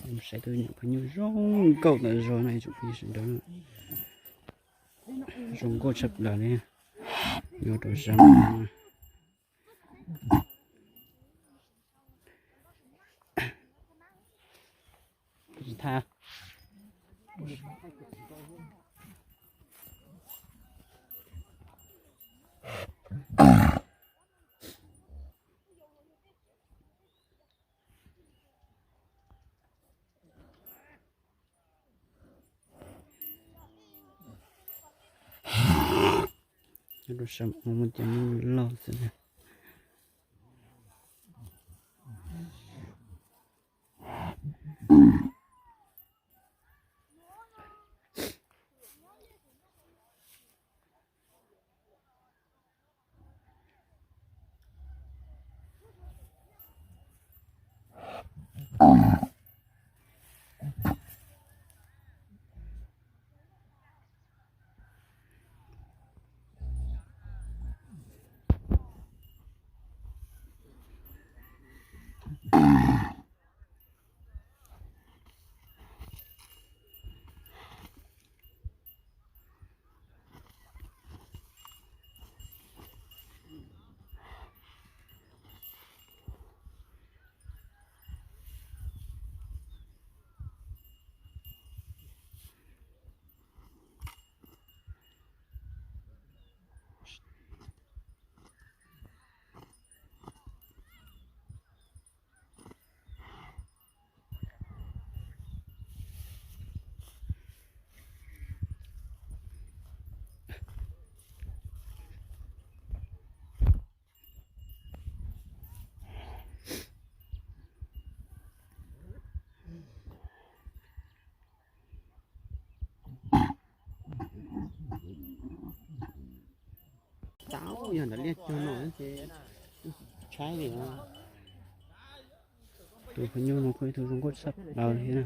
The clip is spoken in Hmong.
Saib tus nyuam phaj nyuj zoo nkauj tas zog no ib tsoom phooj ywg sawv daws. Zoo nkauj tshaj plaws li. Yuav rau sab. Tha. Rau sab muaj cov nyuj loj xwb na. Yog ntawm liaj cuag no ces tshaib li. Tus phaj nyuj no kuj ib tug zoo nkauj tshaj plaws li na.